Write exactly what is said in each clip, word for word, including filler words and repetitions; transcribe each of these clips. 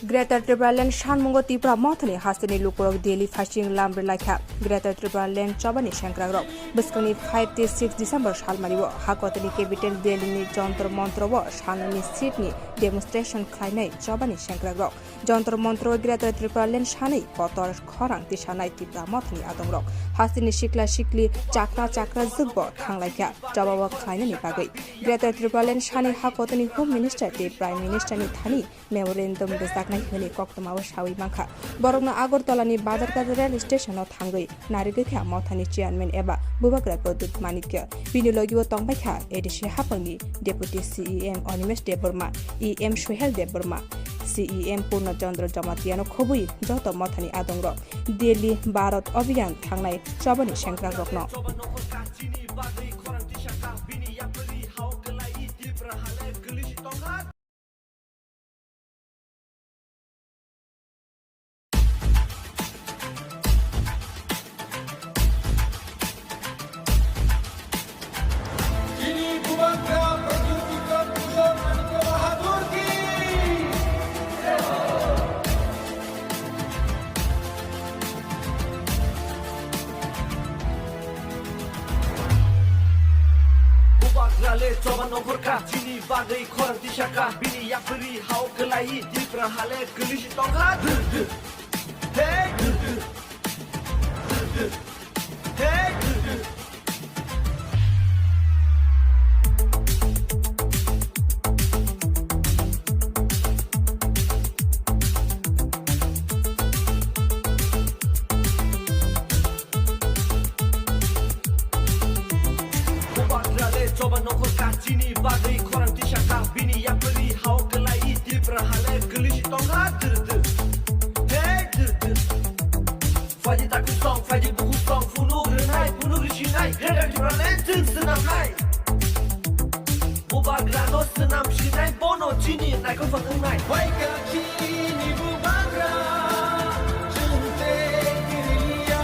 Greater Tipraland sanmungo Tipra Mothani hasteni lukurok Delhi phasing lam rwlaikha. Greater Tipraland chobani sengkrakrok bwskangni five tei six December salmario hakotoni capital Delhi ni Jantar Mantar o sanani seat ni demonstration khlainai chobani sengkrakrok. Jantar Mantar o Greater Tipraland sanwi kotor khorang tisanai Tipra Mothani adongrok. Hasteni sikla sikli chakra chakra jwkbo thanglaikha chobao khlainani bagwi. Greater Tipraland sani hakotoni Home Minister tei Prime Minister ni thani memorandum rwjaknai hwnwi koktwmao sawi mankha. Borokno Agartala ni Bazarghat rail station o thangwi narigwi kha Mothani chairman eba Bubagra Pradyut Manikya. Bini logio tongbai kha A D C haphangni Deputy C E M Animesh Debbarma, E M Suhel Debbarma, C E M Purna Chandra Jamatia no khobwi joto Mothani adongrok Delhi Bharat Abhiyan thangnai chobani sengkrakrokno. Bubagra le choba nokhorkha, chini bagwi khorang tisakha, bini yapri hao kwlai, Tipra hale kwlwi si tongkha. Hey! Hey! Bubagra le choba nokhorkha, chini bagwi khorang tisakha, bini yapri hao kwlai, Tipra hale kwlwi si tongkha. Hey! Faidi taku song, faidi buku song, phunuk rwnai, phunuk risinai, Greater Tipraland chwng swnamnai. Bubagra no swnam sinai, bono chini naikol phang wngnai. Phaikha chini Bubagra, chwng tei kiriya.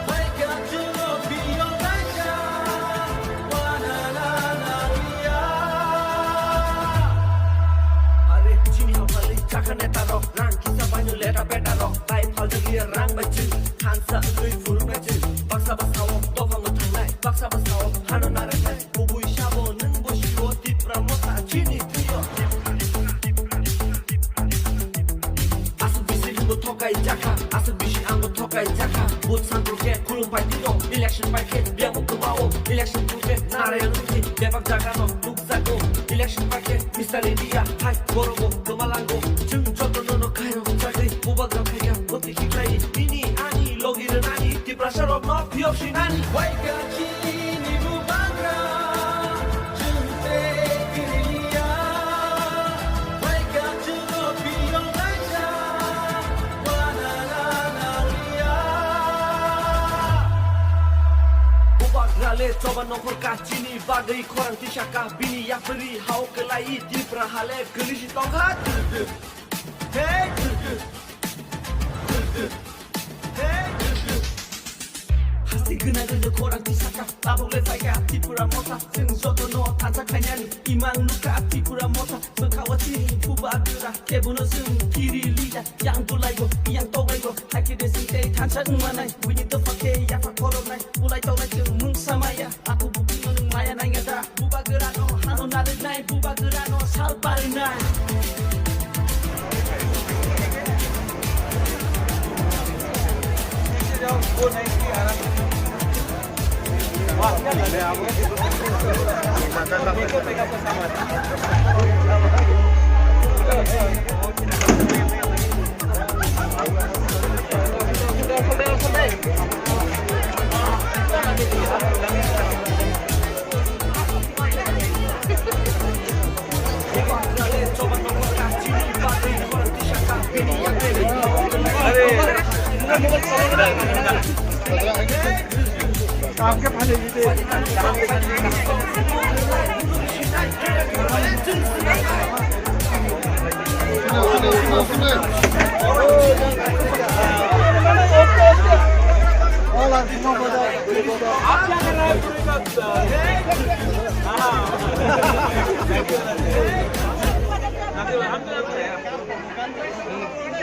Phaikha chwng no phiyok naikha, wana na na wiya. Are chini hapali chakha neta rok, rang kisa baino leta beta rok. Tai phaljakliya rang bai chwng, thansa wngwi phunuknai chwng. Baksa bwsao dopha mwthangnai, baksa bwsao hano narwknai. Kubui sabo nwng bo sio Tipra Motha chini thwio. Aswk bisi nwngbo thokai jakha, aswk bisi angbo thokai jakha. Vote sampru khe khulum pai tino, election pai khe biyamo kwmao. Election phul khe Narayan wngwi bebak jagano nukjago. Election pai khe Mister India hai borokbo kwmalango. Chwng jotono no khairok jagwi Bubagra phaikha bwtwi khiklai. Nini ani logi rwnani Tiprasa rokno phiyok sinani. Phaikha chini Bubagra, chwng tei kiriya. Phaikha chwngno phiyok naikha, wana na na wiya. Bubagra le choba nokhorkha, chini bagwi khorang tisakha, bini yapri hao kwlai, Tipra hale kwlwi si tongkha. Hey! Hasti gwnang gwnang khorang tisakha, tabuk le phaikha Tipra Motha, chwng jotono thansa khlainani imang nukha Tipra Motha, bwkhao chini Bubagra, kebono chwng kiri liya, yang bulaibo, yang togaibo, haikhe de chwng tei thansa wngmanai, buini dopha khe yapha khoroknai, bulai tognai chwng mungsa maya. Aku bukino nwng maya nainga da? Bubagrano hano narwknai, Bubagrano sal parinai.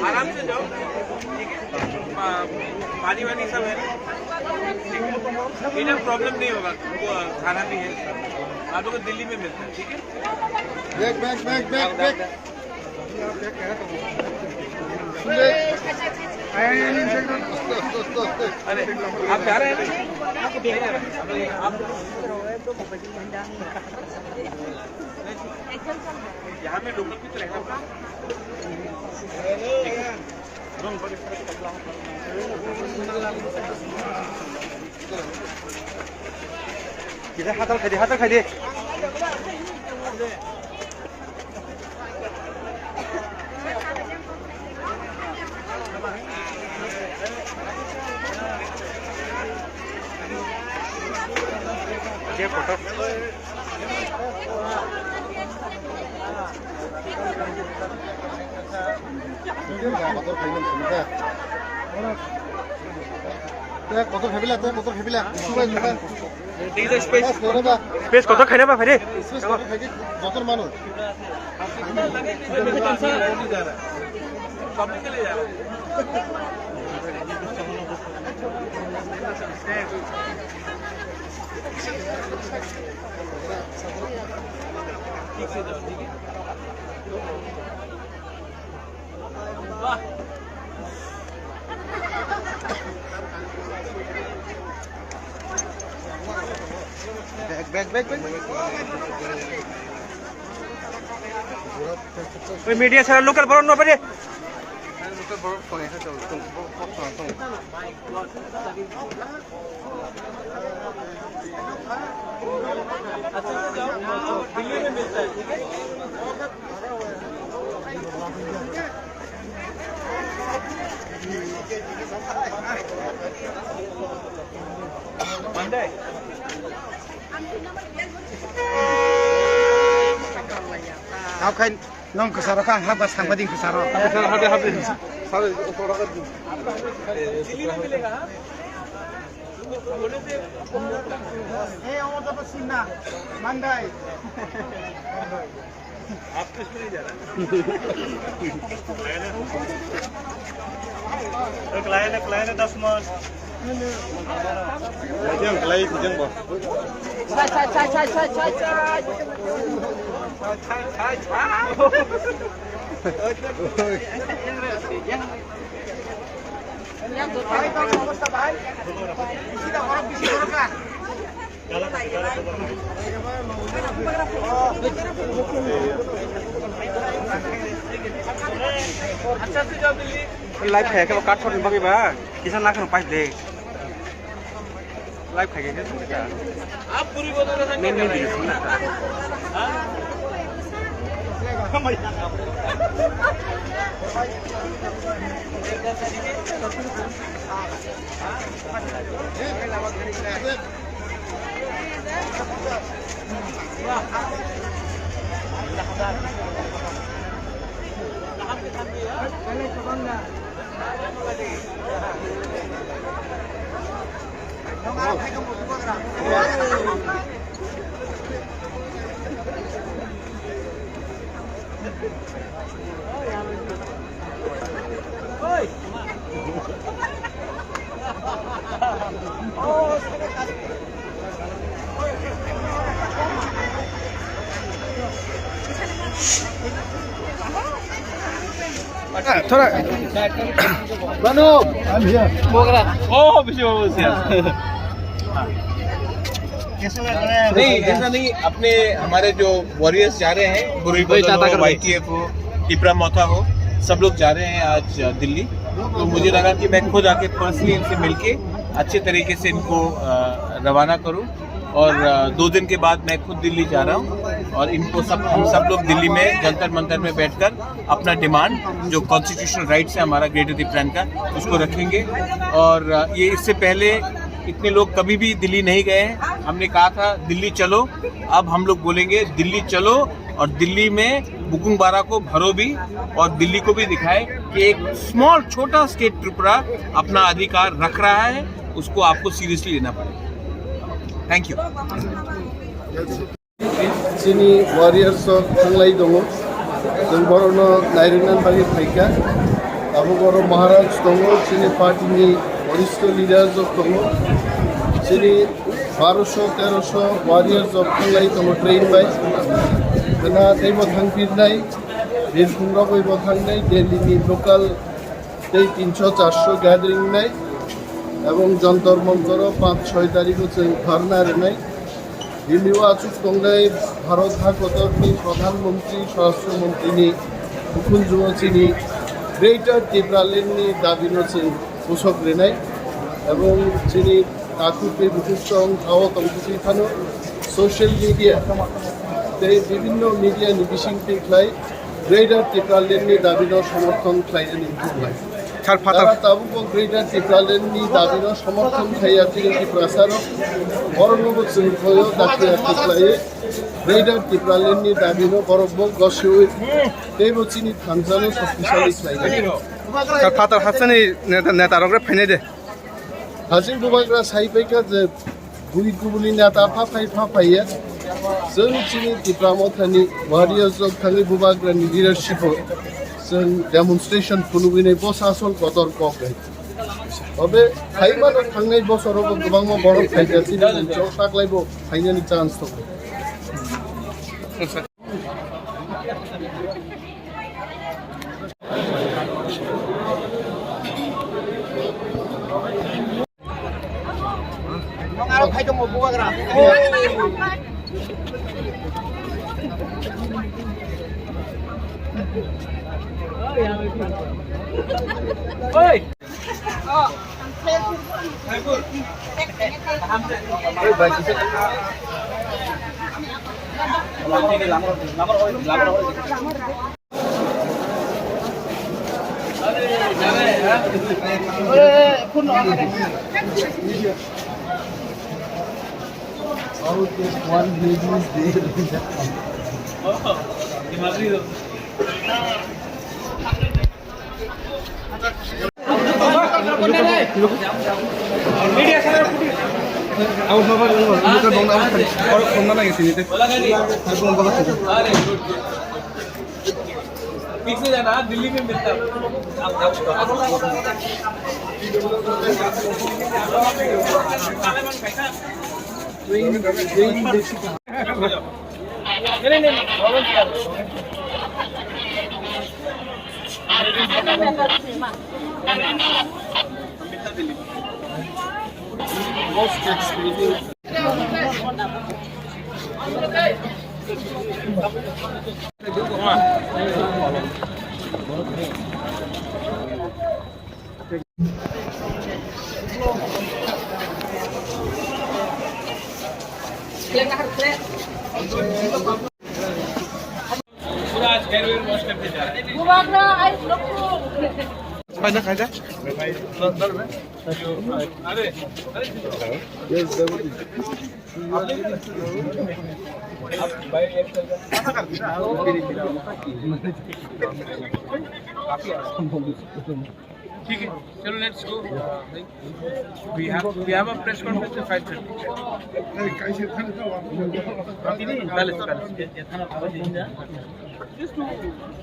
आराम से जाओ, ठीक है? पा-, पानी वानी सब है, ठीक है? इधर प्रॉब्लम नहीं होगा, वो खाना भी है, आप लोग को दिल्ली में मिलता है, ठीक है? Back, back, back, back, back. अरे, आप जा रहे हैं ना? आप, आप यहाँ में लोकल भी तो रहना पड़ा। किधर हाथ उठा दे, हाथ उठा दे। Space kotor khaina ba, phai de. Space kotor khaina ba, phai de. Jotor manu. Back, back, back, back. Oi, media sara local borok no pare. Local borok tong, tong, tong, tong, tong. Kau khain. Nong kwcharo kha, ang hapkha sangbadik kwcharo. Hapde, hapde, hapde. Sare, oko raga di. Hey, Omar Jafar Sinha, Mandai. आप तो इसमें नहीं जा रहा। Klai na, klai na, das man. Kujang, klai, kujang, boss. Chai, chai, chai. Chai, chai, chai. Yang, yang, yang. Live khai khe cut shot ni bagwi ba kisa nakhe rw pipe de. Live khai khe thung kha. Main main video thung kha. थोड़ा। Oh, बिशु बाबू से। नहीं, ऐसा नहीं, अपने हमारे जो वॉरियर्स जा रहे हैं, गुरुई बदल हो, वाईटीएफ हो, टिपरा मोथा हो, सब लोग जा रहे हैं आज दिल्ली। तो मुझे लगा कि मैं खुद आके पर्सनली इनसे मिलके अच्छे तरीके से इनको, अ, रवाना करूं। और, अ, दो दिन के बाद मैं खुद दिल्ली जा रहा हूं और इनको सब, हम सब लोग दिल्ली में जंतर मंतर में बैठकर अपना डिमांड, जो कॉन्स्टिट्यूशनल राइट्स है हमारा ग्रेटर तिप्रान का, उसको रखेंगे। और, अ, ये इससे पहले इतने लोग कभी भी दिल्ली नहीं गए हैं। हमने कहा था, "दिल्ली चलो।" अब हम लोग बोलेंगे, "दिल्ली चलो और दिल्ली में बुकुंग बारा को भरो भी और दिल्ली को भी दिखाएं कि एक स्मॉल, छोटा स्टेट त्रिपुरा अपना अधिकार रख रहा है, उसको आपको सीरियसली लेना पड़ेगा।" Thank you. Chini warriors rok thanglai tongo. Chwng borokno nairwkna bagwi phaikha. Abo boro Maharaj tongo, chini party ni waristo leaders rok tongo, chini barosho terosho warriors rok thanglai tongo train bai. Bena teibo thangpirnai, Birkhung rok bai bo thangnai, Delhi ni local tei tinsho charsho gathering nai, ebong Jantar Mantar o panch choi tarikh o chwng dharna rwnai. Delhi o achuk tongnai Bharat ha kotor ni Pradhan Mantri, Swarashtra Mantri ni bukhunjuo chini Greater Tipraland ni dabi no chwng pusok rwnai, ebong chini takhuk tei bukhuk song tao tongthokwi phano social media tei bibhinno media ni bisingtwi khlai Greater Tipraland ni dabi no somorthon khlainani wngkha. Sir, phatar- Tara tabukbo Greater Tipraland ni dabi no somorthon khaiya chini Tiprasa rok, borok no bo chwng khoyo dakti dakti khlaiwi Greater Tipraland ni dabi no borok bo gosiwi teibo chini thansa no shoktisali khlainai. Sir, phatar hasteni neta, neta rok re phainai de. Haching bubagra sai paikha je bui kubuni neta pha phai pha phaiya. Chwng chini Tipra Mothani warriors rok thangwi bubagra ni leadership o chwng demonstration phunugwi nai bosa asol kotor kok hai. Obe phaimano thangnai bosoro bo kwbangma borok phaikha chini chok taklai bo phainani chance tongo. How this one lady is there in that company? ठीक से जाना, दिल्ली में मिलता है। पूरा आज hair where wash करके जा रहा है। खाजा, खाजा। ठीक है, चलो, let's go। We have, we have a press conference at five thirty। पहले, पहले। Just to